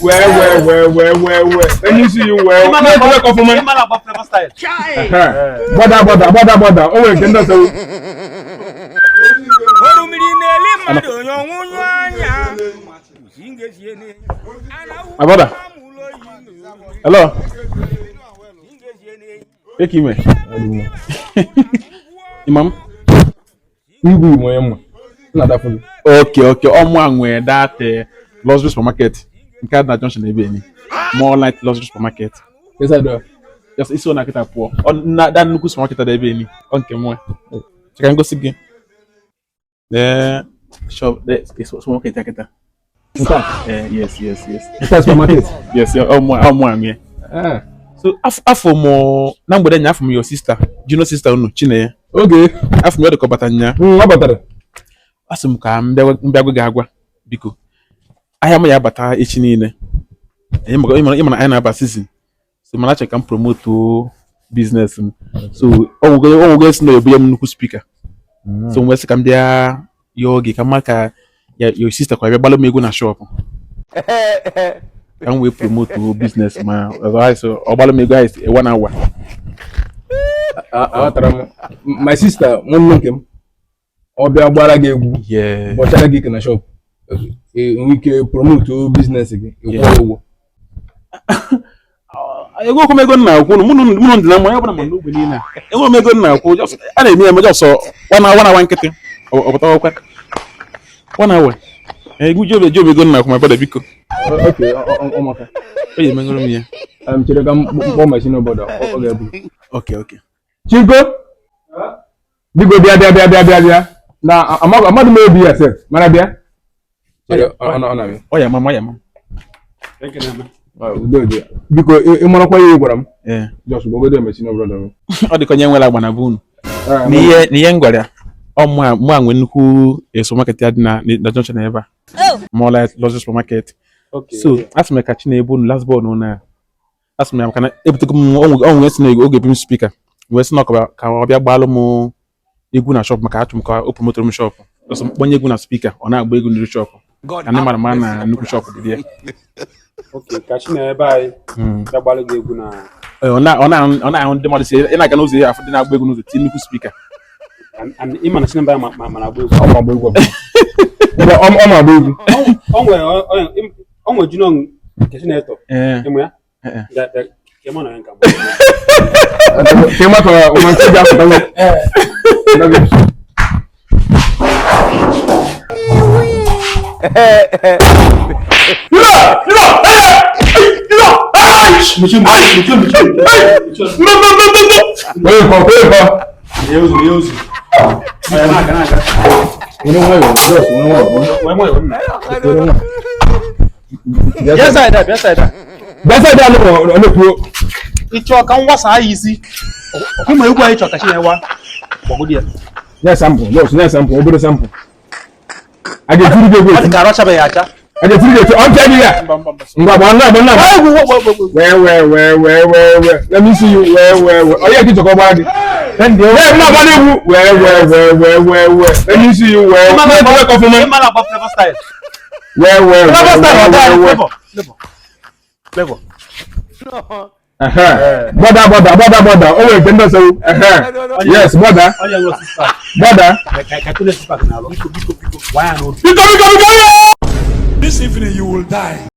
Wee wee wee wee wee wee onye isi yi wee na-ekele ka ọfụma. Ịma na-agba Flavor style. Gbada gbada gbada gbada, o nwere nke ndị ọzọ. Orumiri na-eli mmadụ onye ọnwụnyụ anya. My brother. Hello. Eke ime. Imam. Igwe ime onye mma nna-adafụ gị. Okay. Ọmụ a nwere that luxury supermarket. Nke a dị na junction ebe ni. More light luxury supermarket. Inside. Just isi ọ na-akịta pụọ. Ọ na that nnukwu supermarket dị ebe ni. Ọ nke mụ. Cheka ngosi gị. Lee shop the supermarket ya kịta. Nke a? Yes. Nke a supermarket? Yes, ọmụ a nwee. So afọ mụ na mgbede nya afọ m your sister, junior sister unu Chinenye. Oge. Afọ m ya dịka ọ bata nya. Ọ batara. Asị m ka m bịa gwa gị agwa biko. Ahịa m ya abata echi niile. Ịma na anyị na-aba season. So mana achọrọ ka m promote business m. So ọ nwego si na ebunye m nnukwu speaker. So m wee sị ka m bịa yọọ gị ka mma ka your sister kwa bịa gbalụ m egwu na shop. Ka m wee promote business ma otherwise ọ gbalụ m ego anyị one hour. Aghọtara m. My sister, nwanne nke m, ọ bịa gbara gị egwu, gbọchara gị ike na shop, enwe ike promote business gị, ịkwụọ ụgwọ. Ego okwu m ego nna akwụ mụ na ndị na mmanya ọbụla ma n'ogbe niile a. Enwere m ego nna akwụ, a na-eme ya just one hour, one hour nkịtị ọ pụta ọkwa one hour. Egwu ji obe ego nna akwụ, my brother, biko. Okay, ọ maka. O yi emegoro m ya. Chere ka m kpọọ my senior brother, ọ ga-ebu. Okay. Chiko, biko bịa bịa bịa bịa bịa bịa na amadụ m obi ya sef mana bịa. Chere, ọ na-abịa. Ọ ya mama, ọ ya mama. Udo dị. Biko ị marakwa ihe ị gwara m. Ee. Just gwagodo my senior brother m. Ọ dịka onye nwere agba na be unu. N'ihe m gwara ya, ọ mụ a nwe nnukwu supermarket ya dị na junction ebe a. More like luxury supermarket. So asị m ka Chinebu unu last born na asị m ya maka na ebutego m onwe si na oge ebu m speaker wee sị na ka ọ bịa gbaalụ m egwu na shop maka achọ m ka o promote m shop. Ọsọ m kpọnye egwu na speaker, ọ na-agba egwu n'iru shop ka ndị mmadụ mara na nnukwu shop dị ya. Okay, ka Chinenye ebe anyị bịa gbalụ gị egwu na Ọ na-ahụ ndị mmadụ si ị na-aga n'ụzọ ya afụ ndị na-agba egwu n'ụzọ tinye nnukwu speaker. And ịma na Chinenye ma na-agba egwu. Ọ ma agba egwu ọfụma. Ọ ma agba egwu. O nwere junior nke Chinenye ịmụ ya? Ee. Ka ị ma na ya nka. Ka ị ma ka nwa nke ji apụta nwa. Ịchọ ka m wasa ya isi ọkụ ma egwu anyị chọ ka Chinenye wa gbagodi ya. Nye sample, just nye sample, obere sample. A ga-etiri gị egwu Ọ dị eti. ka arọchabeghị acha. A ga-etiri gị eti. Ọ mpịa gị ya. Ngwa gbaa nna gbaa nna. Wee wee wee wee wee wee. Let me see you. Wee wee wee. Onye ka ịchọkọ gbara gị. Wee nna gbara egwu. Wee wee wee wee wee wee. Let me see you. Wee. Ịma Na-ekele ka ọfụma. na-agba Flavor style. Wee wee wee Flavor style ọ wee dị wee wee. Flavor. Flavor. Gbada gbada gbada gbada. O nwere nke ndị ọzọ. Yes, gbada. Onye nwe six pack. Gbada. Ka tụlee six pack n'alụ. Biko biko biko. Waa ya n'obi. Biko biko biko. This evening you will die.